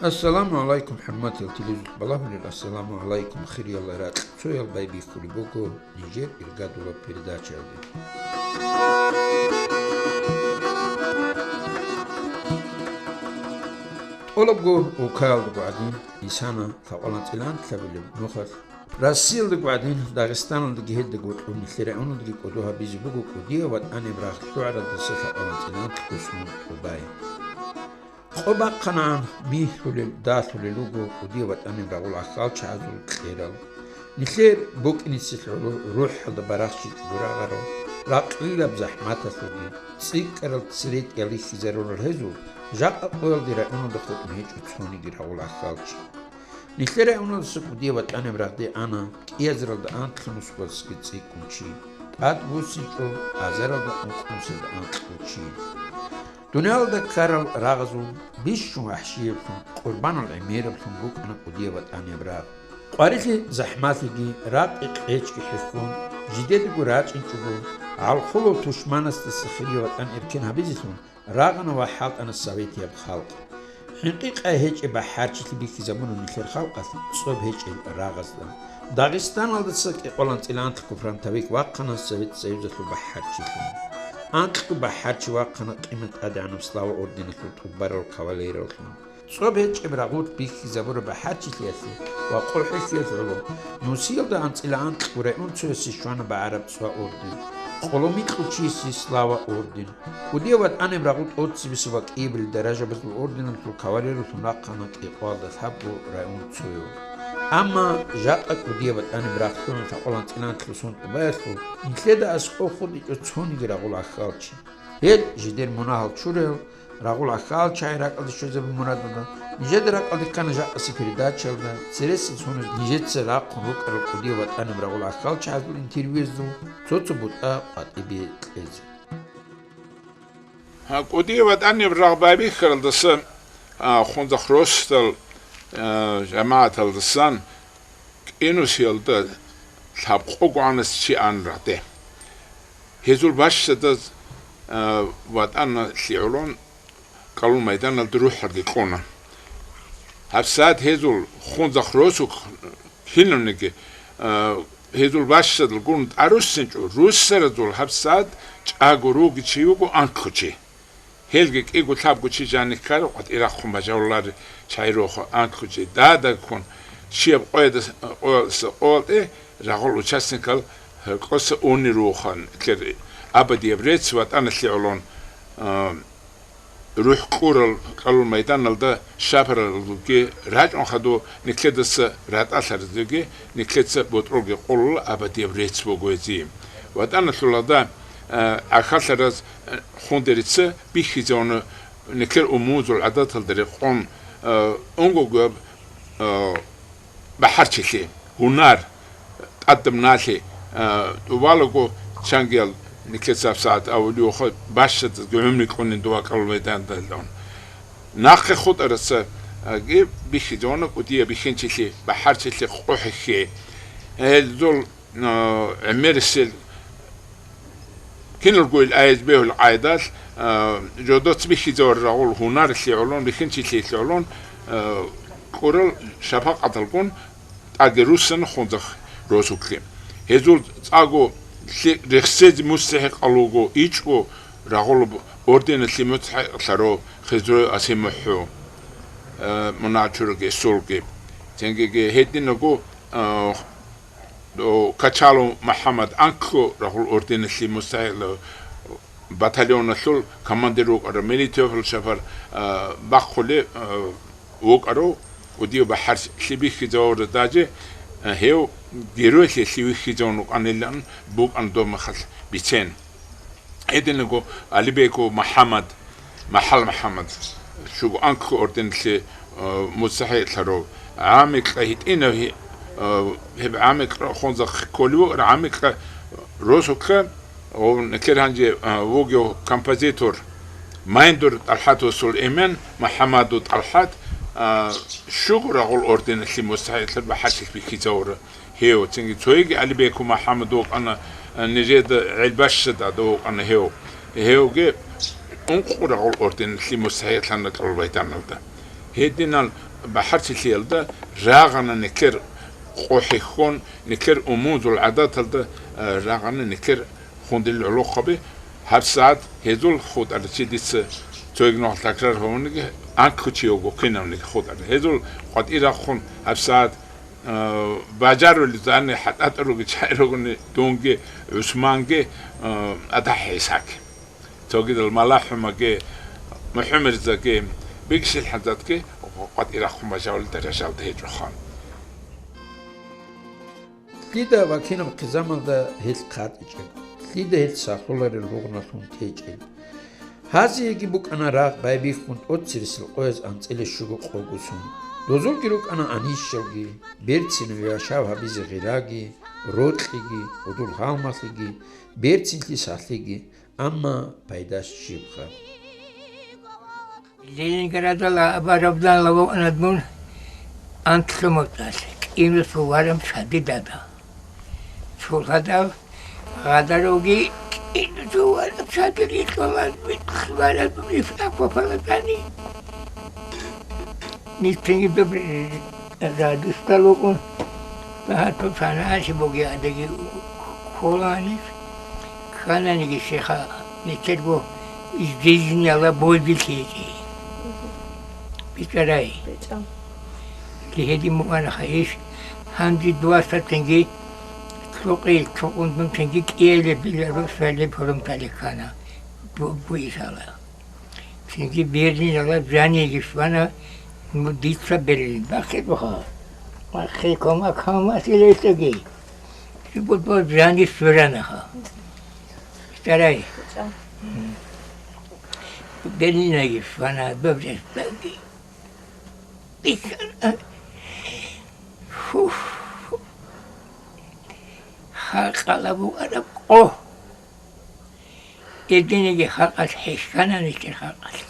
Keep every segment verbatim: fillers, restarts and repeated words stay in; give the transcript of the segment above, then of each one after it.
Ассаламу гӀалайкум, хӀурматиял телевизор балагьулел, ассаламу гӀалайкум, хириял ракьцоял, байбихьулеб буго нижер иргадулаб передачаялде. ТӀолабго улкаялдаго гӀадин, исана лъабкъоялда анцӀила анкьабилеб нухалъ. Россиялдаго гӀадин, Дагъистаналдаги гьелдаго гьоркьоб нилъер районалдаги кӀодо гьабизе буго кӀудияб ВатӀаниб рагъ лъугӀаралдаса лъабкъоялда анцӀила анкь росун тӀубай. Къо бахъанагӀан михьулел, далъулел руго кӀудияб ВатӀаниб рагъул ахьалчагӀазул кьерал. Нилъер букӀинисе гӀоло рухӀалда барахщичӀого рагъарал, ракълилаб захӀматалъулги, цӀикӀкӀарал цере тӀиялихьизарурал гьезул, жакъа къоялде районалда хутӀун гьечӀо цониги рагъул ахьалчи. Нилъер районалдаса кӀудияб ВатӀаниб рагъде ана, кӀиазаралда анкьнусго цӀикӀкӀун чи, тӀад буссинчӀо азаралда ункънусиялда анкьго чи. Дуниялалда ккарал рагъазул бищун вахӀшияблъун, къурбанал гӀемераблъун букӀана кӀудияб ВатӀаниб рагъ. Къварилъи захӀмалъиги, ракъи къечӀги хӀехьун, жидедаго рачӀинчӀого, гӀалхулав тушманасдаса хирияб ВатӀан эркен гьабизелъун, рагъана ва хӀалтӀана советияб халкъ. ХӀинкъи-къай гьечӀеб бахӀарчилъи бихьизабуна нилъер халкъалъ цӀоб гьечӀел рагъазда. Дагъистаналдаса кӀикъоялда анцӀила анкьго фронтовик вахъана Совет Союзалъул бахӀарчилъун. Анкьго бахӀарчи вахъана къимат-тӀадегӀанаб Слава орденалъул тӀубарал кавалериялъун. ЦӀоб гьечӀеб рагъулъ бихьизабураб бахӀарчилъиялъе ва къохӀелъиялъ гӀоло, нусиялда анцӀила анкьго районцоясе щвана багӀараб цӀва орден, къоло микьул чиясе Слава орден, кӀудияб ВатӀаниб рагъул тӀоцебесеб ва кӀиабилеб даражабазул орденалъул кавалериялъун рахъана кӀикъоялда лъабго районцояв. Амма жакъа кӀудияб ВатӀаниб рагъ лъугӀун лъабкъоялда анцӀила анкь росун тӀубаялъул нилъеда аскӀов хутӀичӀо цониги рагъул ахьалчи. Гьел жидер мунагьал чураял рагъул ахьалчагӀи ракӀалде щвезабун мурадалда, нижеда ракӀалде ккана жакъасе передачаялда, цересел соналъ нижеца рахъун рукӀарал кӀудияб ВатӀаниб рагъул ахьалчагӀазул интервьюяздул цо-цо бутӀа къватӀибе кьезе. Гьа, кӀудияб ВатӀаниб рагъ байбихьаралдаса, а, Хунзахъ росдал, а, жамагӀаталдасан кӀинусиялда лъабкъого гӀанас чи ана рагъде. Гьезул бащадаз, а, ВатӀаналъе гӀолон кӀалул майданалда рухӀалги кьуна. ГьабсагӀат гьезул Хунзахъ росулъ кинавниги, а, гьезул бащадал гун тӀаруссинчӀо, руссаразул гьабсагӀат чӀаго руги чи вуго анкьго чи. Гьелги кӀиго-лъабго чи жанир ккараб къватӀир рахъун бажарулари чагӀи рохо анкьго чи. Дадагккун чияб къояда, къоялдаса къоялде рагъул участникал гьоркьоса унел ругоха, нилъер абадияб рецц ВатӀаналъе гӀолон, а, рухӀ кьурал кӀалул майданалда щапаралги рачӀун хадув нилъедаса ратӀалъаразеги, нилъеца ботӀролги къулул абадияб рецц буго гьезие. ВатӀаналъул гьалда, а, гӀахьаллъараз, а, Хундерица бихьизавуна нилъер умумузул гӀадаталда рекъон, а, унгогояб, а, бахӀарчилъи, гьунар, тӀадаб налъи, а, тӀубалаго чангиял нилъеца гьабсагӀат авулевха бащадазги гӀумру кьунин дова кӀалул майдандалъун. Нахъе хутӀараса, а, ги бихьизавуна кӀудияб бихьинчилъи, бахӀарчилъи къохӀехье. Гьелдул, а, гӀемерисел киналго ил аязбегьул къайдалъ, а, жодоц бихьизавар рагъул гьунаралъе гӀолон, бихьинчилъиялъе гӀолон, а, кьурал шапакъаталгун тӀаде руссана Хунзахъ росулъги. Гьезул цӀаго лъи-, рехсезе мустахӀикъал вуго ичӀго рагъулаб орденалъе мустахӀикълъарав Хизруев АсимухӀу, а, мунагьал чурагесулги. Цинги гьединаго, а, О, Качалов МухӀаммад анкьго рагъул орденалъе мустахӀикълъарав, батальоналъул командир вукӀарав, Мелитовал шапар, а, бахъулев, а, вукӀарав, кӀудияв бахӀарчилъи бихьизавурав даже, а, гьев геройлъиялъе вихьизавун вукӀанилан букӀана доб мехалъ бицен. Гьединаго Алибеков МухӀаммад, МахӀал МухӀаммад, щуго анкьго орденалъе, э, мустахӀикълъарав, гӀамикьа гьитӀинав гьи-, э, гьеб гӀамикьа Хунзахъ кколев вукӀарав гӀамикьа росулъа, о, нилъер гьанже, э, вугев композитор Майндур ТӀалхӀат васул эмен, МухӀаммадов ТӀалхӀат, э, щуго рагъул орденалъе мустахӀикълъарав бахӀарчилъ бихьизавурав. Гьев, цинги цоги Алибеков МухӀаммад вукӀана, нижеда гӀел бащад гӀадав вукӀана гьев. Гьевги ункъо рагъул орденалъе мустахӀикълъана кӀалул майданалда. Гьединал БахӀарчилъиялда рагъана никер къо хӀехьон, никер умумузул гӀадаталда, э, рагъана никер хундил гӀолохъаби. ГьабсагӀат гьезул хутӀарчи дица цойги нухал такрар гьавуниги, анкьучи вуго кинавниги хутӀар. Гьезул къватӀир рахъун гьабсагӀат, э, бажарулезани хӀатӀатӀа руги чагӀи ругони дунги, ГӀусманги, э, ада ГӀисаги. Цогидал МалахӀумаги, МухӀумерзаги, Бигшил ХӀамзатги къватӀир рахъун бажарулел даражалда гьечӀоха. Лъида ва кинаб хъизамалда гьел хъатӀичӀел, лъида гьел сахлъуларел ругъналъун течӀел. Гьазиеги букӀана рагъ байбихьун тӀоцересел къояз анцӀила щуго къого сон. Дозулги рукӀана анищалги, берцинав яшав гьабизе гъираги, рокьиги, гьудул-гьалмагълъиги, берцинлъи сахлъиги, амма пайдас щибха. Ленинградалда абарабдалла вугӀна дун анлъго мутӀалъ, кӀинусул вараб шадидада. Цо гьадав гъадаравги кӀинусул вараб шадири кьола, битӀулъ вараб риф аквапаладани. Нилъеги доб радистал вукӀун, багьатул санаалъи бугеадаги кколанищ, ккананиги щеха, нилъерго жизнь яла бойбилъи гьечӀей. БичӀарай. БичӀа. Лигьеди мугӀанаха иш, гьанже дуаса цинги лъукъи, лъукъун дун цинги кӀиялеб биларусалеб гьурумтали ккана, бу-, буисала. Цинги Берлиналда жаниеги щвана, ну, дица Берлин бахъе буха. Бахъе кумак гьамасилесаги. Щиб буго жани щваранаха. Старай. Берлинаги щвана, добре, старги. Бихьана. Фу. Халкъала бугӀараб къо. Гьединеги халкъалъ хӀехьана, нилъер халкъалъ.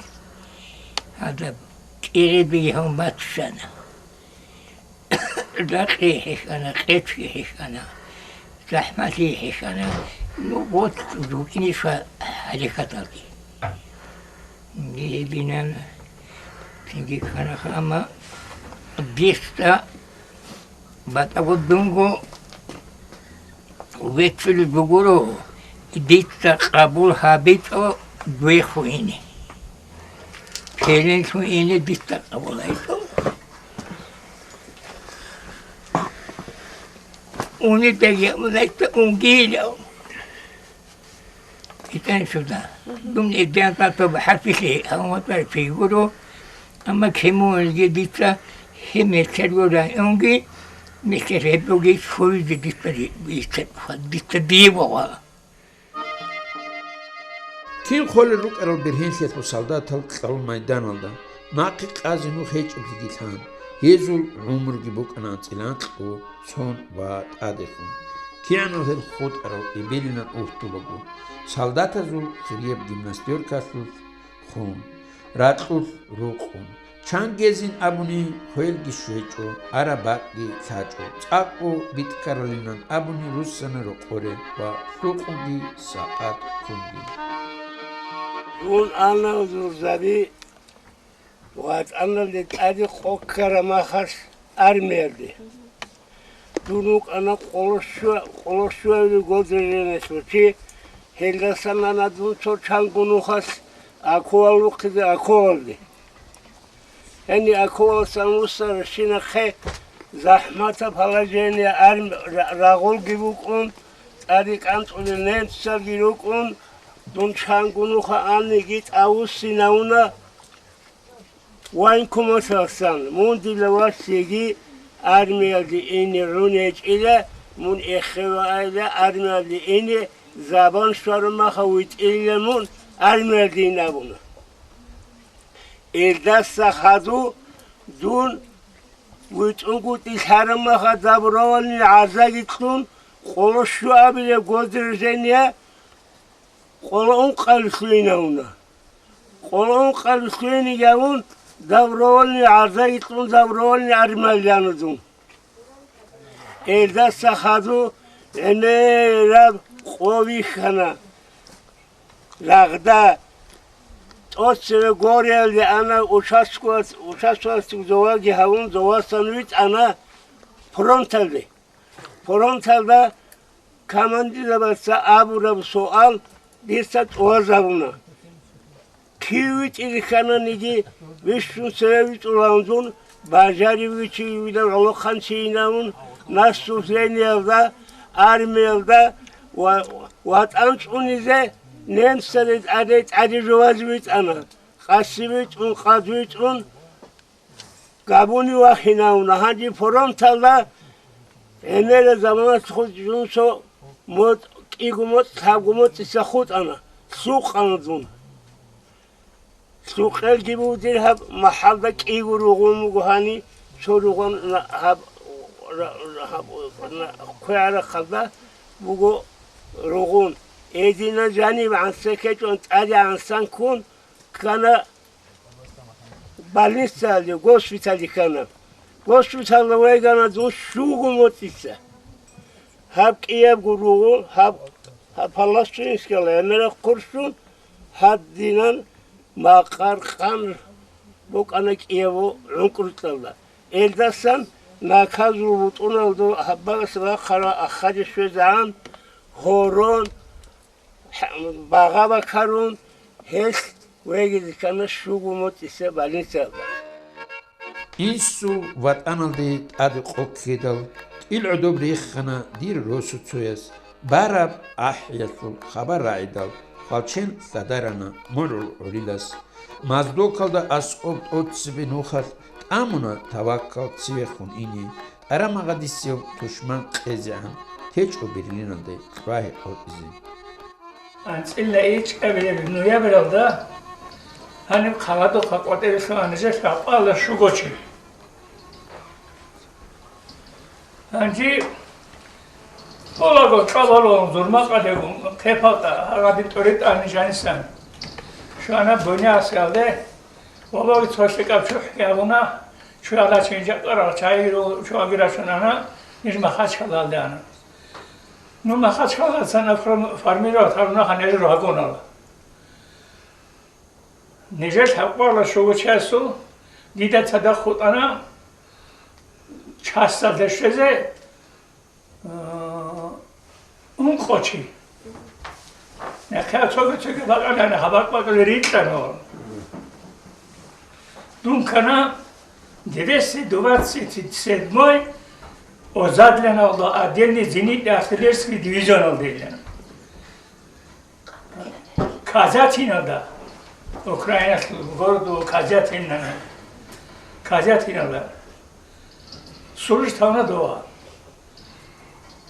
Гьадаб кӀирибиги гьун батцана. Дакъи хӀехьана, къечги хӀехьана, захӀмалъи хӀехьана. Ну, вот, рукӀиниха хӀаракаталги. Гьебинан цинги кканаха, амма десда батӀаго дунго веццулеб бугуро, дица къабул гьабичӀо дуехъу ине. Пеленлъун ине дица къабул гьайчӀо. Унидаги унайта унгилав. ИтӀанщуда. Дун эбиан тӀатаб хӀарпилъи гьавматар фигуру, амма кемуниги дица гьеб мехтарго районги, мехтар гьебги хьулизе дица ри-, дица, дица дие вагъа. Кин холел рукӀарал бергьенлъиялъул солдатал кьал майданалда, нахъе къазе нух гьечӀеблъиги лъан, гьезул гӀумруги букӀана анцӀила анкьго сон ва тӀадехун. КигӀанал гьел хутӀарал эбелинан угьтулаго, солдатазул хирияб гимнастеркалъулъ хун, ракьулъ рукъун, чан гезин абуни хвелги щвечӀо, араб бакӀги лъачӀо, цӀакъго битӀкаралинан абуни руссана рокъоре ва лъукъунги сакъат кунги. Дун ана Зурзаби ВатӀаналде тӀаде къо ккараб мехалъ армиялде. Дун вукӀана къоло-, къоло щуабилеб гвардиялъул чи, гьелдасан ана дун цо чанго нухалъ оковалъухъизе оковалде. Гьениб оковалдасан вуссарабщинахъе захӀматаб положение арм-, ра-, рагъулги букӀун, тӀаде кӀанцӀулел немцалги рукӀун, дун чанго нуха аниги тӀавуссинавуна. Военкоматалдасан мун дила васиги армиялде ине гӀунечӀила, мун эхе ваайла армиялде ине, забан щвараб мехалъ витӀила мун армиялде ин абуна. Элдаса хадуб дун витӀунгутӀи лъараб мехалъ добровольный гӀарзаги кьун, къоло щуабилеб гвардиялъе къоло ункъабилеб лъугьинавуна. Къоло ункъабилеб лъугьинавун, добровольный гӀарзаги кьун, добровольный армиялде ана дун. Элдаса хадуб гӀемераб къо вихьана. Рагъда тӀоцеве гореялде ана, участковас-, участковасде зовалги гьавун, зовасан витӀана фронталде. Фронталда командирабаца абураб суал дица тӀуразабуна. Кив витӀизе ккананиги, вищун цеве витӀулаунзун, бажаривги чи вилан гӀолохъанчийинавун, наступлениялда, армиялда ва ВатӀан цӀунизе немцаде тӀаде, тӀаде жовазе витӀана. Къаси витӀун, къад витӀун, габуни вахинавуна. Гьанже фронталда гӀемерал заманалъ хутӀизун цо мотӀ, кӀиго мотӀ, лъабго мотӀица хутӀана, лъукъана дун. Лъукъелги буго дир гьаб махӀалда кӀиго ругъун буго гьани, цо ругъун на-, гьаб, ра-, ра-, гьаб, на-, квегӀарахъалда буго ругъун. Эдина жаниб гӀансекечӀун тӀаде гӀансан ккун ккана больницаялде, госпиталде ккана. Госпиталда вегана дун щуго мотӀица. Гьаб кӀиябго ругъу, гьаб, гьаб палласчинскала гӀемераб хъурщун, гьадинан макъар къан букӀана кӀиябго гӀункӀрукьалда. Элдасан наказул бутӀуналда гьаббагас бахъарал ахаде щвезегӀан, гьорон, багъа бакарун, гьелъ вегизе ккана щуго мотӀица больницаялда. Инсул ватӀаналде тӀаде къо ккедал, кӀил гӀодоб рехана дир росуцояс, бараб ахӀиялъул хабар рагӀидал, хвалчен лъадарана мугӀрул гӀурилас. Маздокалда аскӀоб тӀоцебе нухалъ тӀамуна таваккал цевехун ине, тӀарамагъадисев тушман къезегӀан течӀо Берлиналде лъвагьи къотӀизе. АнцӀила ичӀабилеб ноябралда гьаниб хъаладухъа къватӀибе лъугьана жо лъабкъоялда щуго чи. Гьанже полаго кьабалун зурмакъалъе кепалда гьагъаде тӀоритӀани жанисан. Щвана Буниасиялде, вабаги цо лъикӀаб чухӀги гьабуна, чуяла чинжакъарал чагӀи чуяги рачун ана, ниж Махачкалалде ана. Ну, Махачкалалдасан формировать гьарун гьанир рагьунала. Нижер лъабкъоялда щуго часул дида цадахъ хутӀана, часалде щвезе, а, ункъо чи. Нахъа цоги-цоги бакӀалана, гьаб бакӀ-бакӀалде рикьана. Дун ккана двести двадцать седьмой озадлъаналда отдельный зенитно-артиллерийский дивизионалде илана. Казятиналда, Украиналъул городу Казятин ана. Казятиналда. Служить гьавуна дова.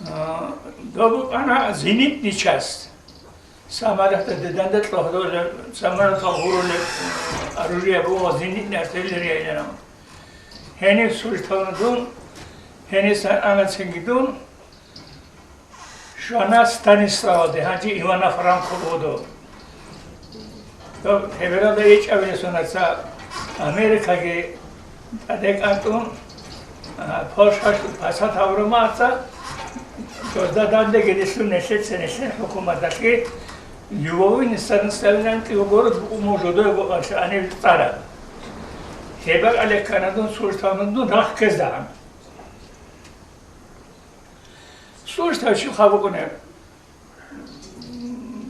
А, доб букӀана зенитный часть. Самолёталда дандекьа гьоркьоб, самолёталъ гьоркьоб оружие буго, зенитная артиллерия илана. Гьениб служить гьавуна дун, гьениса ана цинги дун, щвана Станиславалде, гьанже Ивано-Франко буго доб. Доб лъебералда ичӀабилеб соналъ Америкаги тӀаде кӀантӀун, а, Польшалъул пасат гьабураб мехалъ, дозда данде гьелъул нилъеца, нилъер хӀукуматалъги любовный Станиславилан кӀиго город букӀун буго жодое бокьалъ гьаниб цӀараб. Гьеб бакӀалде ккана дун, служить гьавуна дун рахъ ккезе гьаниб. Служить гьабичӀеб хаб букӀунеб.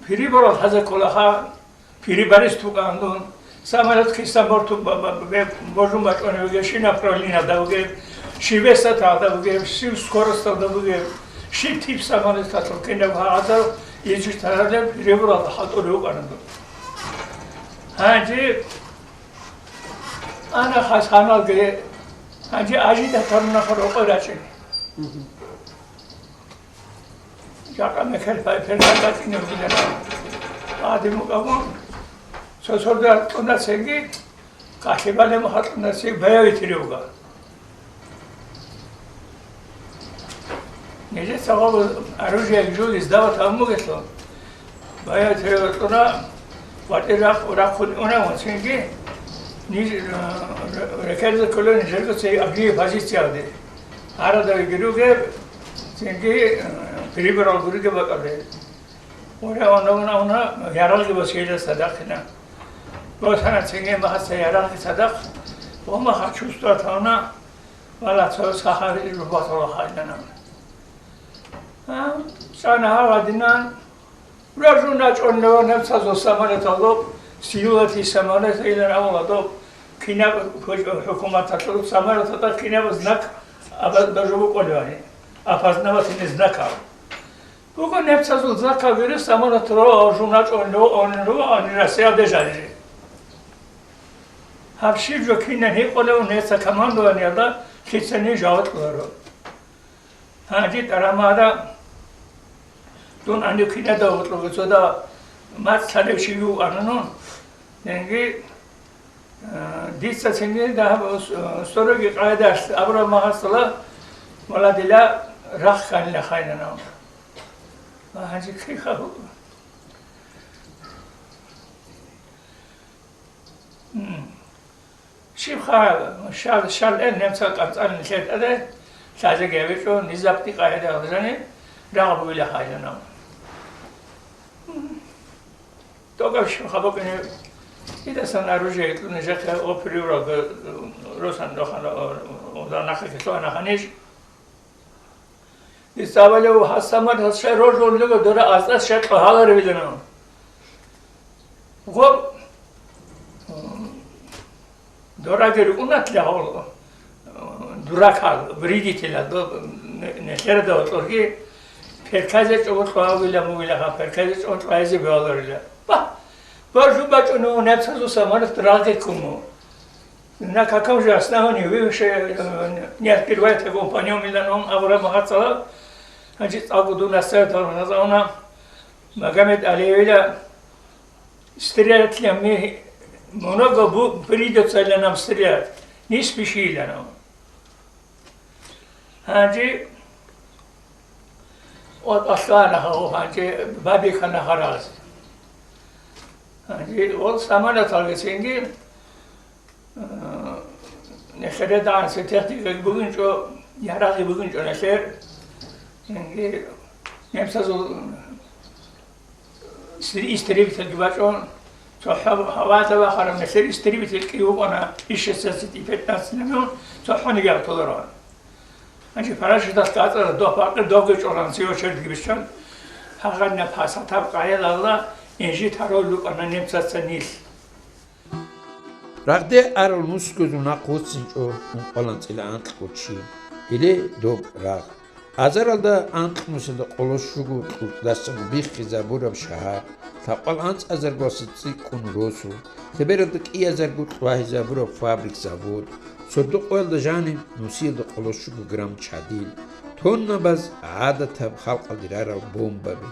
Переборал лъазе кколаха, переборист вукӀана дун. Самолёт хисан борту ба-, ба-, бе-, божун бачӀунеб бугеб, щиб направлениялда бугеб, щиб высотаялда бугеб, щиб скоросталда бугеб, щиб тип самолёталъул кинаб гьагъазал ижитаралъе переборалда хӀалтӀулев вукӀана дун. Гьанже ана хасаналги, гьанже ажида тарунахъа рокъой рачӀине. Жакъа мехалъ пай-, пергьан бачӀине вугилан. Гьадин букӀаго, цо сордо гьаркьуна цинги, къалъи балеб гьаркьуна цинги баявитире вуга. Нижеца гъоб оружие жуги сдавать гьабун бугелъул, баявитире вукӀана, ватӀир рахъ-, рахъун унав цинги, ниж, э, р-, рекерзе кколев нижерго цей огневой позициялде. Гьарадавиги ругеб, цинги, э, переборал гуриги бакӀалде. Ура, уна, уна, уна, яралги басиялъ садахъина. Росана цинги махаца ярагъи цадахъ, ва маха чувствовать гьавна, вала цо сахар ил рубатала хайлана. А, цӀана гьавадинан, рожун рачӀунев немцазул самолеталъуб, сиюлати самолет илан авладуб, кинаб хӀукуматалъул самолеталда кинаб знак абазда жо букӀулевани, опознавательный знак аб. Буго немцазул знакал вирус самолет ро, рожун рачӀунев, онлу, они Россияде жанири. Гьаб щиб жо кинан гьикъулев неца командованиялда лъицани жаваб кьоларо. Гьанже тӀарамада дун гьанив кинада вукьуги цода мацӀ лъалев чи вукӀананун. Цинги, э, дица цинги дагьаб ус-, э, сороги къайдалъ абураб магьасала валадила рахъ хьанила хайнанав. Ва гьанже киха гьу-, М. Щибха, шал, шал эн немцал кӀанцӀалин лъетӀаде, лъазе гевичӀо, низапти къагӀида гьалжани, рагъ бугила хайланав. М. Догаб щибха букӀине, идасан оружие кьуни жехъе, о, приуралда, росан рохана, о, о, о, нахъа килъугьана ханиж. Дица абулеб, гьасамат гьас щай рожулев, дора азда щай кьогьаларивилана. Гъоб, дораги рукӀунат лъагьул, дуракал, вредителя, до, не-, нелъерда гьоркьорги, перказе чӀого кьогьавила мугилаха, перказе чӀого кьогьазе бегьаларила. Ба, бажу бачӀунев, небцазул самолет рагъи ккуну. На каком же основании вы вообще, э, не открываете огонь по нём, или он Авраам Хацала, значит, Агуду Насер Тархазауна, Магомед Алиевиля, стрелять ли мы, много бу-, придется ли нам стрелять? Не спеши, или нам. Гьанже, вот, аслана гьанже бабихана хараз. Гьанже, вот, самолеталгицинги, Э, нехере дансе техникаги бугинчӀо, ярагъи бугинчӀо нехер. Инги немцазул сири истребительги бачӀун, цохӀо гьавада вахараб нехер истребитель кӀи вукӀана, и шестнадцать, и пятнадцать намун, цохӀониги автоларан. Гьанже парашюталъ гацӀара доб бакъи, добги чӀолан, цио черги биччан, гьагъанна пасатаб къайилалда инжит гьарулел рукӀана немцаца нилъ. Рагъде арал мусгузул нахъ вуссинчӀо ункъоялда анцӀила анкьго чи. Гьеле доб рагъ. Азаралда анкьнусиялда къоло щуго кьуркьдасан биххизабураб шагьар, лъабкъоялда анцӀазарго цӀикӀкӀун росу, лъебералда кӀиязарго кьвагьизабураб фабрик-завод, сордо-къоялда жаниб нусиялда къоло щуго грамм чадил, тоннабаз гӀадатаб халкъалде рарал бомбаби.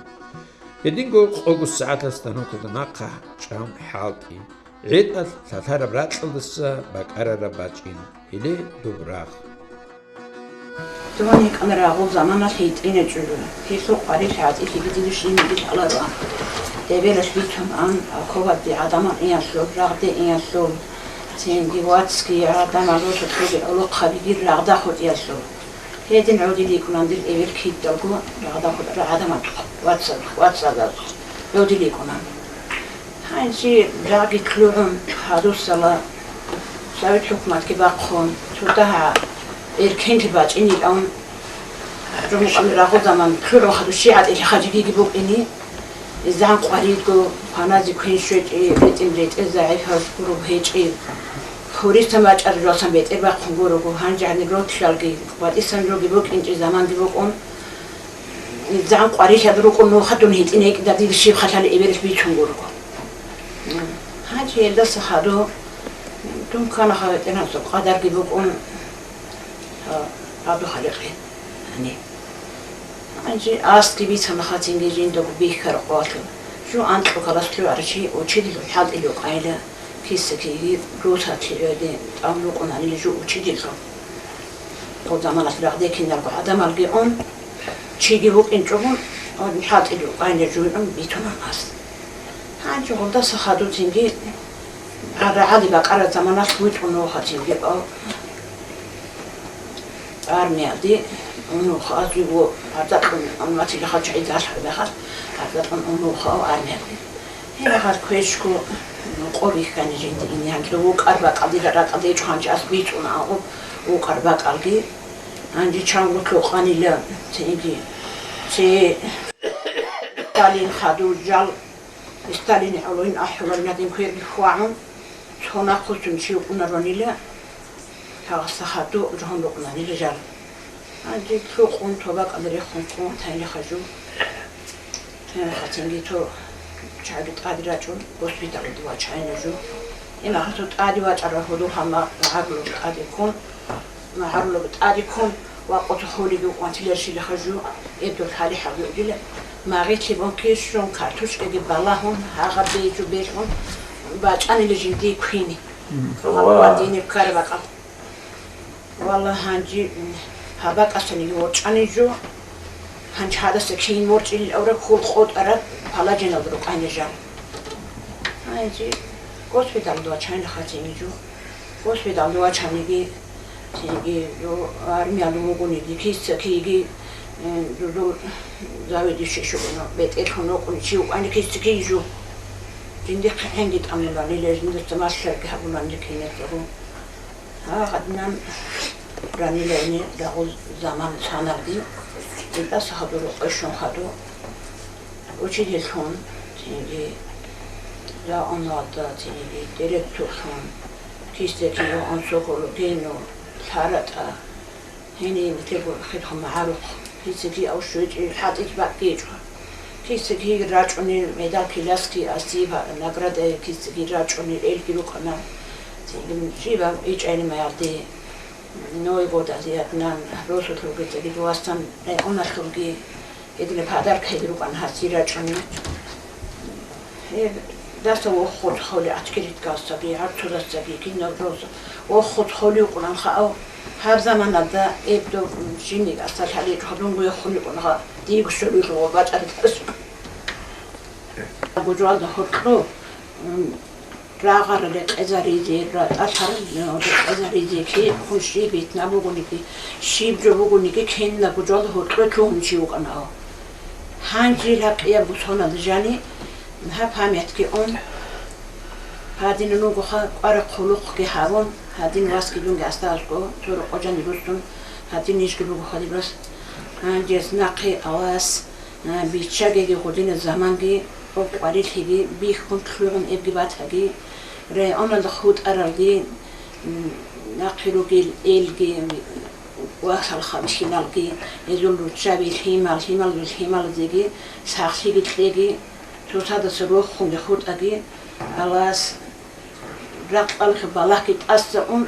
Гьединго къого сагӀаталъ станокалда нахъа чӀан хӀалтӀи. ГӀетӀалъ лъалъараб ракьалдаса бакӀарараб бачӀин, гьеле доб рагъ. Дун йикӀана рагъул заманалъ гьитӀинаб чӀужу, гьелъул къварилъи гӀатӀилъиги дир жиндир лъалароан. Эбелалъ бицун ан, оковалде гӀадамал иялъул, рагъде иялъул, цинги вацги гӀадамал росулъги гӀолохъабиги рагъда хутӀиялъул. Гьедин гӀодил йикӀунан дир эбел кидалго рагъда хутӀарал гӀадамал вацал-, вацалда гӀодил йикӀунан. Гьанже рагъги лъугӀун гьадусала, Совет хӀукуматги бахъун, цо дагьа эркенлъи бачӀинилан, рагъул заман лъугӀун хадур щигӀатӀилъи хъажигиги букӀине, изан къваридго, паназе квен щвечӀи, бетӀер-ретӀел загӀипал гуроб гьечӀи, гьурисан бачӀараб жалсан бетӀер бахъун гурого, гьанже гьаниб рокьалги, батӀисан жоги букӀинчӀеб заманги букӀун, изан къварилъад рукӀун нуха дун гьитӀинаб йикӀинда дир щиб халали эбелалъ бицун гурого. Гьанже гьелдаса хадур дун ккана гьав ГьитӀинасул къадарги букӀун, гьав гьадухъа рекъе гьаниб. Гьанже астги бицана хацинги жиндаго бихьараб къоялъул. Жо анкьго класс лъугӀарав чи учительлъун хӀалтӀулев вукӀайила, киса-киги росулъ гӀодин тӀамун вукӀун гьанила жо учительлъун. Гъо заманалъ рагъде киналго гӀадамалги ун, чиги вукӀинчӀого, хӀалтӀулев вукӀайила жо ун битунан ас. Гьанже гьелдаса хадуцинги, рагӀаби бакӀараб заманалъ витӀун вуго цинги, о, армиялде унухъа, азуго гьардакьун, амма тилахъал чагӀи далъараб мехалъ, гьардакьун унухъа армиялде. Гьар квешго къо бихьани жинди ин, гьанже вукӀар бакӀалдира ракӀалде чӀванчӀас бицун агъу вукӀар бакӀалги. Гьанже чанго лъукъанила цинги. Ци Сталин хадув жал, Сталин гӀолойин ахӀуларин гьадин кверги хьвагӀун, цо нахъусун чи вукӀунаронила, гьагъаса хадув жагьун рукъунанила жал. Гьанже лъукъун, тоба кӀаларехун ккун тайнихъа жу. Тайнихъа цинги цо чагӀи тӀаде рачӀун, госпиталалде вачайна жу. Имагьасул тӀаде вачӀарал гьудул гьама гӀарулаб тӀаде ккун, гӀарулаб тӀаде ккун, ва къотӀ холиги вукӀун тилерщилаха жу, эбдул хӀалихӀалги угила. Магъилъи бун кишун, картошкаги балагьун, гьагъаб бейчӀу белъун, бачӀанила жинди квине. Гьаб ва диниб ккараб бакӀал. Валлагь, гьанжи, м, гьаб бакӀасаниги ворчӀани жо. Гьанжи гьадаса кин ворчӀилин авраб хьул къотӀараб паладжиналда рукъайна жан. Гьанжи госпиталда вачайна хатини жо. Госпиталда вачаниги, цинги жо армиялда вугониги, киса киги, м, жо, жо заведующий щугуна, бетӀерлъун вукъуни чи вукӀани киса киги жо. Жиндихъ гьенги тӀамуланила, жиндаса малъарги гьабуланила киназдаго. Гьагъадинан ранилайни рагъул заман цанабги, итӀаса хадур къвешун хадур, учительлъун, цинги рагӀуналда, цинги директорлъун, кисде кигьун соколу гену лъаратӀа, гьениб лъего хирхъун магӀарухъ, кисеги авщучӀи хӀатӀиз бакӀгичӀо. Кисеги рачӀунел медал киласки асиба, награда кисеги рачӀунел элги рукӀана. Щибаб ичӀайнамаялде, Новый год азиятнан, росулъулги цӀигид васан, районалъулги гьединаб подаркайги рукӀана гьасие рачӀунел. Гьеб даса вохун холи, Ачкиридгасаги, гьарцудасаги, кинаб жоса вохун холи вукъунан хаа. Гьаб заманалда эб доб жиник асалъали гьадунгуя хун йикӀун гьа, диего щолилъугъа бачӀаридас. Гужвалда гьоркьо, м, рагъара рекъезаризе, ратӀалъар, м, рекъезаризе, кигӀун щиб битӀна бугониги, щиб жо бугониги, кинаб гужвалда гьоркьо лъугьун чи вукӀана. Гьанже гьаб кӀиябго соналда жани, гьаб памятги ун, гьадинан вугоха кӀварахъ гьулухъги гьабун, гьадин васги дунги астаазго, цо рокъо жани руссун, гьадин нижги буго хадибас. Гьанже нахъе авас, а, биччагеги гъудина заманги, къо-, къварилъиги бихьун лъугӀун эбги батаги, районалда хутӀаралги, м, нахъе ругел элги, Васал хаб лъималги, гьезул руччаби лъимал, лъималги лъималазеги, сахлъиги кьеги, цоцадаса рохунги хутӀаги, Аллагьас ракьалъе балагьги тӀаса ун,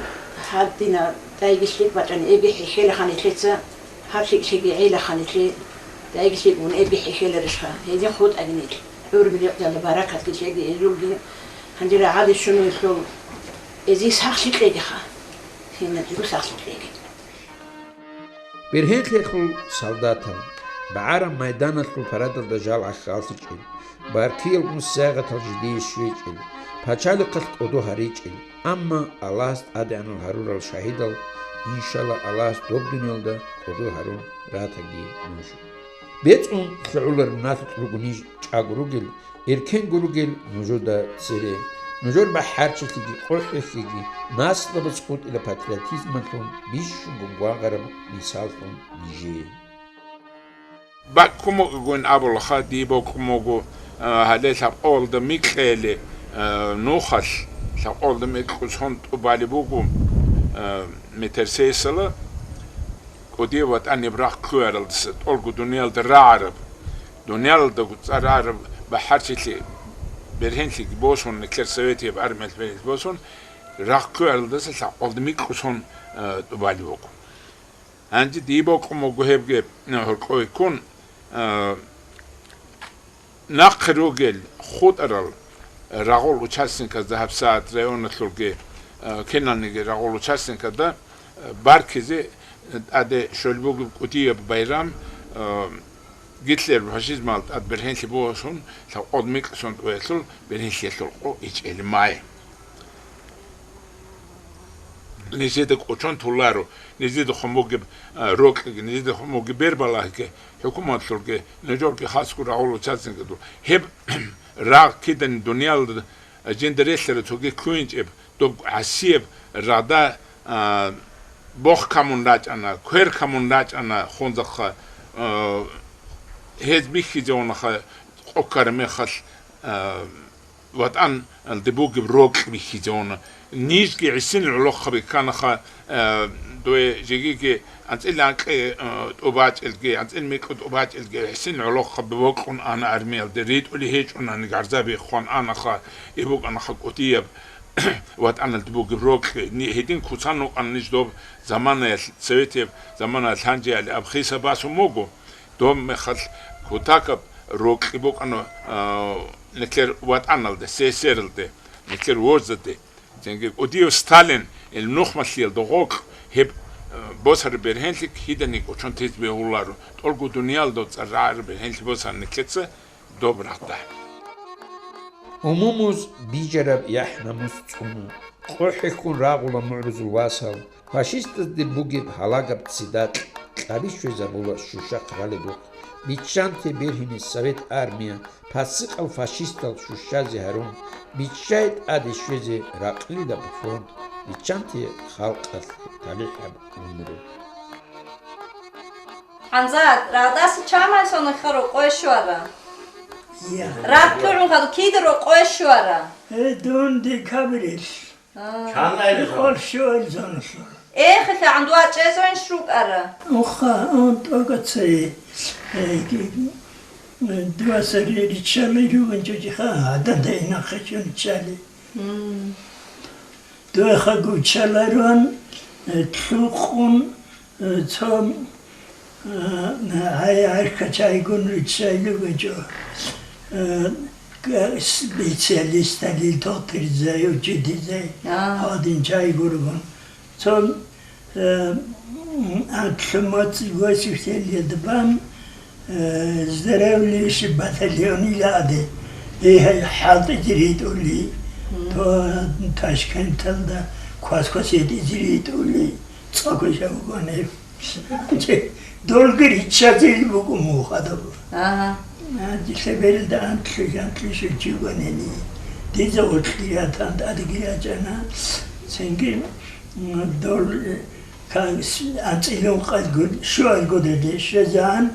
гьадина дайги лъикӀ бачӀани эги хӀехьелаха нилъеца, гьаб лъикӀлъиги гӀелаха нилъе, дайги лъикӀ ун эги хӀехьеларищха, гьезин хутӀаги нилъ. ГӀумру-, рикъдалда баракатги лъеги гьезулги, гьанже рагӀаде щунуялъул эзи сахлъи кьегиха. Гьенадего сахлъи кьеги. Бергьенлъиялъул солдатал, багӀараб майданалъул парадалда жал гӀахьаллъичӀел, баркиялгун сагъатал жидее щвечӀел, пачалихъалъ кӀодо гьаричӀел, амма Аллагьас тӀадегӀанал гьарурал шагьидал, иншалла, Аллагьас доб дуниялда кӀодо гьарун ратаги нуж. БецӀун лъугӀулареб налъукь руго ниж чӀаго ругел, эркенго ругел нужеда цере. Нужер бахӀарчилъиги къохӀелъиги наслабаз хутӀила патриотизмалъун бищунго гвангъараб мисаллъун нижее. БакӀ кумукӀигун абулаха, дие бокьун буго, а, гьале лъабкъоялда микьеле, а, нухалъ лъабкъоялда микьго сон тӀубалеб буго, а, Метерсейсала. КӀудияб ВатӀаниб рагъ кквеаралдаса тӀолго дуниялда рагӀараб, дуниялалдаго цӀар рагӀараб бахӀарчилъи бергьенлъиги босун, нилъер Советияб армиялъ бергьенлъи босун, рагъ кквеаралдаса лъабкъоялда микьго сон, а, тӀубалеб буго. Гьанже дие бокьун буго гьебги, а, гьоркьове ккун, а, Нахъе ругел хутӀарал рагъул участниказда гьабсагӀат районалъулги, э, киналниги рагъул участниказда, э, баркизе, э, тӀаде щолеб бугеб КӀудияб байрам, э, Гитлер фашизмал тӀад бергьенлъи босун, лъабкъоялда микьго сон тӀубаялъул бергьенлъиялъул къо ичӀел май. Нижеда кӀочон толаро, нижеда хъван бугеб, а, рокьиги, нижеда хъван бугеб бербалагьиги, хӀукуматлъулги, нужерги хасго рагъул участникзул. Гьеб Рагъ кидан дуниялда жинда релълъараб цоги ккуинчӀеб, доб гӀасияб рагъда, а, бох камун рачӀана, квер камун рачӀана хунзахъа, а, гьез бихьизавунаха къоккараб мехалъ, а, ватӀаналде бугеб рокь бихьизавуна. Нижги гӀисин гӀолохъаби кканаха, э, дуе жегиги анцӀил анкьи, э, тӀубачӀелги, анцӀил микьу тӀубачӀелги гӀисин гӀолохъаби бокьун ана армиялде, ритӀули гьечӀунани гарзаби хъван анаха, и букӀанаха кӀудияб ватӀаналде бугеб рокьи. Ни-, гьедин куцан рукӀана ниж доб заманаялъ, советияб заманаялъ гьанжеяли аб хиса басун буго. Доб мехалъ кутакаб рокьи букӀана, а, нилъер ватӀаналде, С С С Р-алде, нилъер возаде. Цинги кӀудияв Сталин, ил нухмалъиялда гъоркь гьеб, а, босараб бергьенлъи киданиги кӀочон тезе бегьуларо, тӀолго дуниялда цӀар рагӀараб бергьенлъи босараб нилъеца доб рагъда. Умумуз бижараб яхӀ-намус цӀуна, къо хӀехьун рагъула мугӀрузул васал. Фашистазде бугеб гьалагаб ццидакь кьаби щвезабула щущахъ ралебухъ. Биччанте бергьине Совет армия, пасикъал фашистал щущазе гьарун, биччай тӀаде щвезе ракълилаб фронт, биччанте халкъалъ талихӀаб гӀумру. ХӀамзат, рагъдаса чамай соналъха рокъове щвара? Я. Рагъ лъугӀун хадуб кида рокъове щвара? Э, дун декабрилъ. А. Чан айлъун? Хъвал щуал зоналъур. Эхе, лъагӀан дуа чӀезавинш рукӀара? Уха, он тӀокӀацай, э, ки-, э, дуаса ри-, риччалай ругин чӀучӀиха, гьадан дайнахъе чӀун чӀали. М. Дуяха гучаларун, э, лъукъун, Э, цо, э, гьай гьаркьа чайгун риччайли гьечӀо. Э, г-, специалисталил дохтурзай, учительзай, А. гьадин чай гургун. Цо, э, анлъумацӀи госуселиялда бан, э, здоровьевейший батальон иладе, гьей хӀалтӀизе ритӀули, Мгм. то Ташкенталда квас-квас гьетӀизе ритӀули, цӀакъ жавгъанев. Долги риччазил буго мухадаб. Ага. А, дилъа берилда антлъи, антлъи щучи ванени. Дида гъоркьги ратан, тӀадги рачӀана. Цинги, м, дол, э, ка-, с-, анцӀила ункъал гуд-, щуал гудеде щвезан,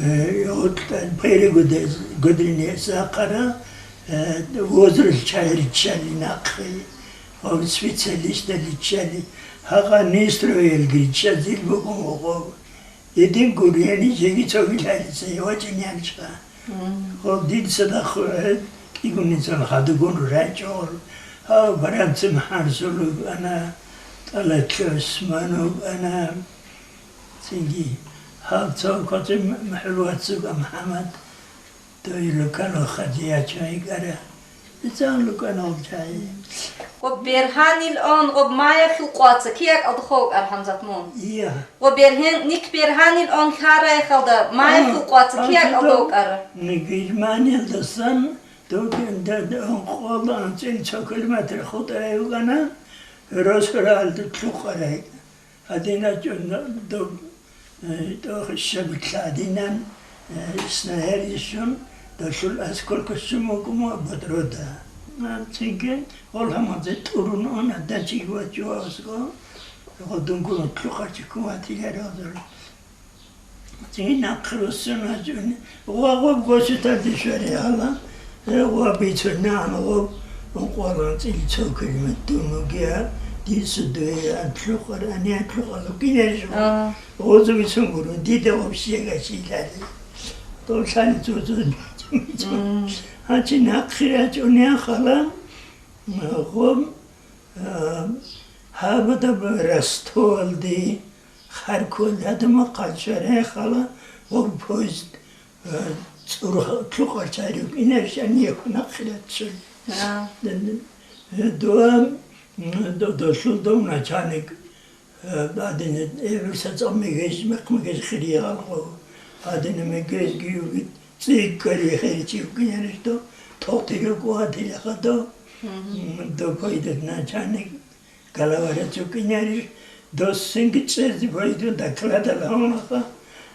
э, гъоркьан пери гудез-, гудрине сахъара, э, возрал чай риччали нахъе. Гъоб специалисталиччали гьагъа Нестеровилги риччазил буго гъоб. Гьедин гурени жеги цогил гьариса вачӀинеанчӀа. Мгм. Гъоб дин цадахъ, э, кӀигунницун хадугун рачӀор. Гьав Баранци МахӀарсул вукӀана, ТӀалатли ГӀусман вукӀана. Цинги гьав цо квацӀи МахӀулвацуга МухӀаммад. Дой лукӀана хадиячӀай гара. Бицан лукӀана гъоб чай. Гъоб бергьанил он, гъоб маялъул къваца киякӀалда ховкӀар, ХӀамзат, мун? Ия. Гъоб бергьен-, нилъ бергьанил он лъараехалда маялъул А, къваца а, киякӀалда чидо вукӀара? Германиялдасан дов-, д-, д-, он къвалда анцӀил цо километр хутӀарай вукӀана, Росгвардиялда лъукъарай. Гьадин рачӀун доб, э, тӀохища бикьа гьадинан, э, снаряд исун, долъул осколка щун вукӀун ва бодрода. А, цинги гъол гьамазе тӀурун ун гьадан чиги вачӀугьасго, гъодун гурун лъухъарчи ккун ватиларо гъозул. Цинги нахъе руссун вачӀуни, Гъо-, гъоб государстве щваригьала, э, гъо бицунагӀан гъоб ункъвалан цӀил цо километр дун вугеа, дир судуе анлъухъар, ани анлъухъал вукӀинарищ гъо? А. Гъозу бицун гуро, дида гъоб щегашилали. Дов лъани цо-цо бицун. М. Гьачи нахъе рачӀунеахъала, гъоб, а, гьабадаб Ростовалде, Харьковалде гьадамахъал щваригьала, гъоб поезд, э, цӀурха-, лъукъарчари вукӀинарищ гьанивехун ахират щвели. А. Д-, д-, дова, м, д-, долъул дов начальник, э, гьадин, эбел сацӀал мегеж, мекъ-мегеж хириялго, гьадин мегежги юги цӀикӀкӀари херчи вукӀинарищ дов, тохтире вукӀун гьатилаха дов, Мгм. м, дов поездалъ начальник. Галаварец вукӀинарищ, досинги чӀезе байдун докладал гьавунаха,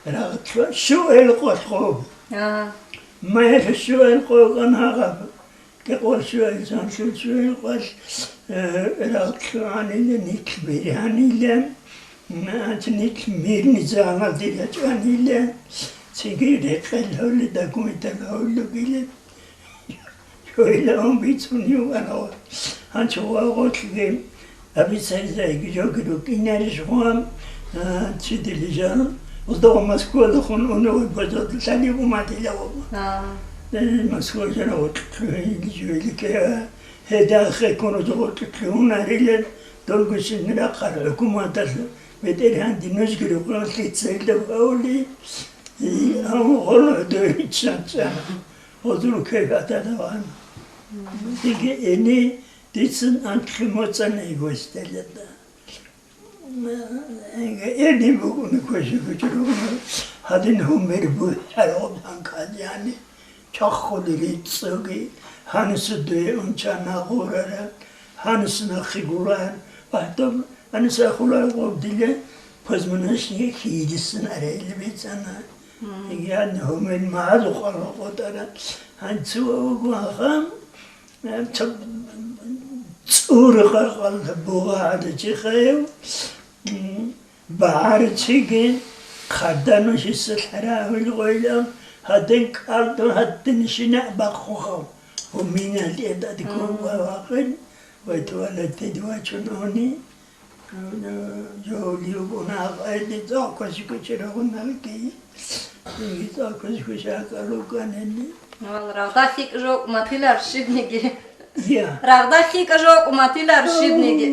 рагъ лъуа-, щугӀел къолъ гъоб. А. Майршуял къокъан гьагъаб, кӀикъваршуял, цанлъулъ шуял къвалъ, э, рагълъугьанила, никл биргьанила, анцӀ никл мирный залалде рачӀанила, цинги рекъел гьоли документал гьавулугила. Гьойилан бицунев ванав. Гьанчо вагъотлъиги абицайзайги жоги рукӀинарищ гъван, а, чи дилижан. Уздагъа Москвалахун унев базадулъани умадила вагъа. А. Э, Москва жана гъотлъи, жуйлике, гьеда хекун гъотлъи унарилан, долгосин рахъал хӀукуматалъ бетӀергьанди нужги рукъалъи целда ваули, и, ам гъорлъ дойчан чана. Гъозул кайф атана ван. Диги эни дицин анкьи моцӀана гьесдалада. Эни бугуни квеши гучӀуругуна, гьадин гьумер бугьаргъуб гьанкал, яни, чахъули рицӀцӀуги, гьаниса дуе унчана гъурара, гьаниса нахъе гулан, вахӀдаб гьаниса хулай гъоб диле позвоночник хьидисан арайли бицана. Мгм. Яни гьумер магӀаду къалгъотӀара. Гьанцу вугу ахам, Цо цӀур къаркъалда бугъа гьадичи хаяв, м, багӀаричиги хъарда нужеса лъарагьул гъойилан, гьадин кӀалдун гьадин щинаб бахъухъав, гьуминал тӀедади ккун ва вахъин, ва туалетде дивачун уни. Жо-, жо-, Вал, рагъда лъикӀ жо кӀматилар щибниги. Я. Рагъда лъикӀ жо кӀматилар щибниги.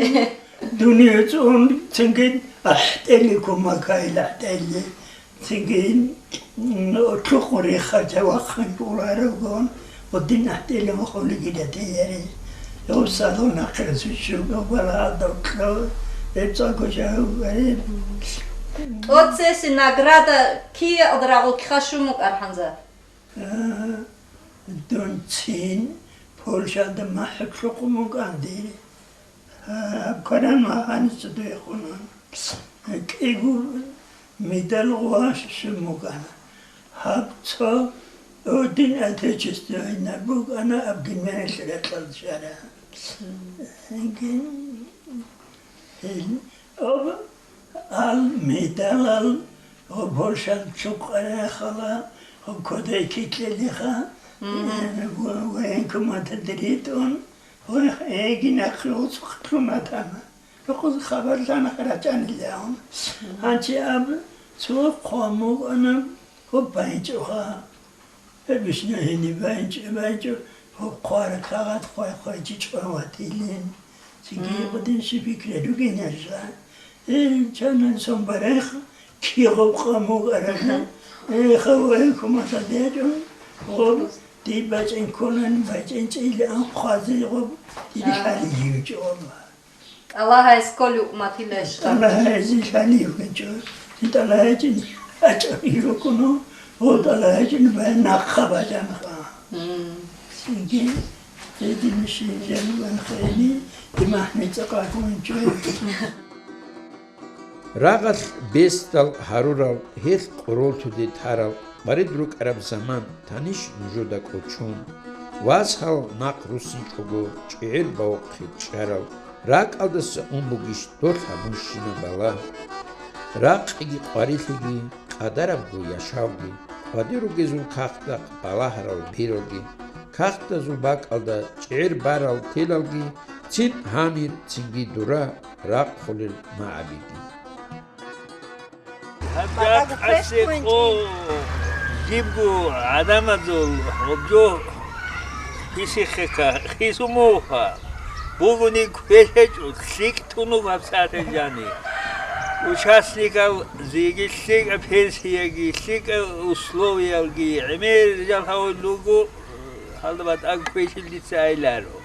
Дунияцун цинги ахӀтӀели кумакайил ахӀтӀели. Цинги, м, лъухъун рехха жавахъин кколарогон, гъудин ахӀтӀелин хъулигила тейари. Гьусалун ахирасуччуго балагьалда утло, гьеб цӀакъ жавари. ТӀоцеси награда киялда рагъулъха щун букӀар, Ханза? А, дун цин Польшалда махӀутлъухъун букӀан дир. Гьаб кваранмагьаница дуехуна. КӀиго медаль гъваш щун букӀана. Гьаб цо орден Отечествоян букӀана, аб Германиялъе ракьалда щвара. Гьел, об, ал медалал, об Польшалъ чукъарахъала, об кодай китлъелиха, Мгм. Э, ва-, военкоматалде ритӀун, Ой, эги нахъе уцухълъун атана. Рокъоз хабарлъана рачӀанилан. Гьанчи аб цо хъван букӀана, гьоб байчӀуха. Гьеб ишна гьениб байчӀу, байчӀу, гьоб хъвара кагъат хъвай-хъвай чи чӀван ватилин. Цинги гьедин щиб пикру ругин гьаржа. Ил чанан сон барайха, кигъуб къамуг арада. Эха, вай, хумаса дечӀун, гъоб, диб бачӀин кколан, бачӀин чӀилан хъвазе гъоб, диди хали йивчӀо. ТӀалагьайс кколев матилайщ. ТӀалагьайзе хали йивчӀо. Ди тӀалагьайчӀин гьачӀо йивкуно, гъо тӀалагьайчӀин бай нахъа бачӀанха. Сиги, дедин ши жаниван хайни, димахни цӀакъа кунчӀо. Рагъалъ бесдал гьарурал, гьелъ къоролтуде тарал, къварид рукӀараб заман танищ нужуда кӀочон? Васал нахъ руссинчӀого чӀегӀер бавухъе чӀарал, ракӀалдаса ун бугищ долъ гьабунщинаб бала? Ракъиги къварилъиги, къадарабго яшавги, къваде ругезул кагътахъ балагьарал бералги, кагътазул бакӀалда чӀегӀер барал телалги, цин гьанир, цинги дура, рахъулел магӀабиги. Гьаб жакъасе къо жибго гӀадамазул гьобжо хисихъеха, хисумуха, бугони квешечӀо, лъикӀ тунуг гьабсагӀатал жани. Участникал зиги лъикӀа пенсияги, лъикӀа условиялги, гӀемер жал гьавуллуго, гьалда батӀаго квешил дица айларо.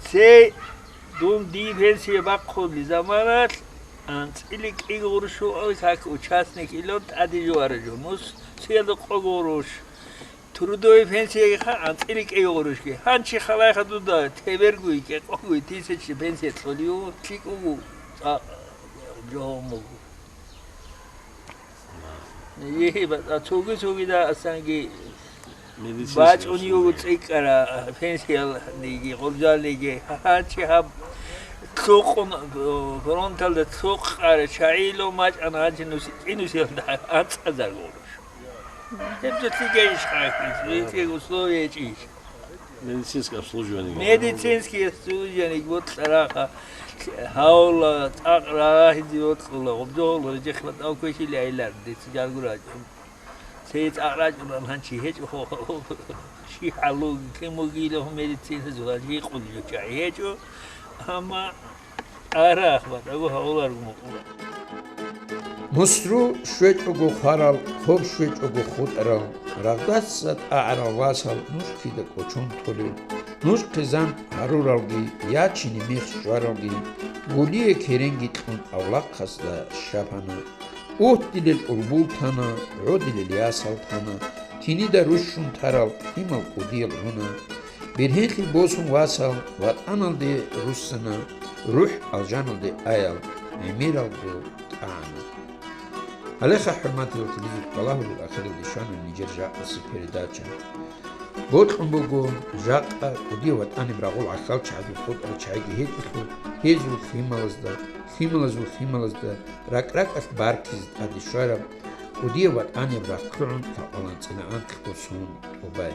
Цей Дун дие пенсия бахъулеб заманалъ анцӀила кӀиго гъурущ вукӀана, как участник илан тӀаде жуара жо, мус цӀиялда къого гъурущ. Трудовой пенсиягиха анцӀила кӀиго гъурущги. Гьанчи халайха дуда тебергуй, кӀикъогуй, тысячный пенсия цӀолев, лъикӀ вуго, цӀакъ жо гьомуго. Йигьи, ба-, цоги-цогида асанги Медицинский бачӀун юго обслуживание. ЦӀикӀкӀара пенсиялниги, гъоржалниги, гьанчи гьаб лъукъун, фронталда лъукъара чагӀило мачӀана гьанчи нуси-, кӀинусиялда анцӀазарго. Гьеб жо лъикӀейищ хъайхъис, лъикӀей условия гьечӀищ? Медицинское обслуживание. Медицинское обслуживание бокьараха, гьавла, цӀакъ рагьизе бокьула, гъоб жо гьавла, жехла тӀал квешили гьайлар, дица жаргу рачӀун. Цей цӀакъ рачӀунан гьанчи гьечӀо, хо-, хо-, хо-, щи хӀалуги, кин бугила гьун медициназул, гьанчи гьикъун жо чагӀи гьечӀо, амма Арагь, батӀаго гьавуларго мукъула. Мусру щвечӀого хварал, хоб щвечӀого хутӀарал, рагъдаса тӀагӀарал васал нуж кида кӀочон толел, нуж хъизан гьаруралги, ячине мех щваралги, гулие керенги кьун авлахъасда щапана, угьдилел урбул тана, гӀодилел ясал тана, кинида рущун тарал лъимал кӀудиял гӀуна, Бергьенлъи босун васал ватӀаналде руссана, рухӀ алжаналде аял гӀемералго тӀагӀана. Гьалеха, хӀурматиял телевизор балагьулел ахиралде щвана нижер жакъаси передача. Бокьун буго, жакъа кӀудияв ватӀаниб рагъул гӀахьалчагӀазул хутӀарал чагӀиги гьечӀелъул, гьезул лъималазда, лъималазул лъималазда ракӀ-ракӀалъ баркизе тӀаде щвараб, кӀудияв ватӀаниб рахъ лъугӀун лъабкъоялда цӀинагӀан кьосун тӀубай.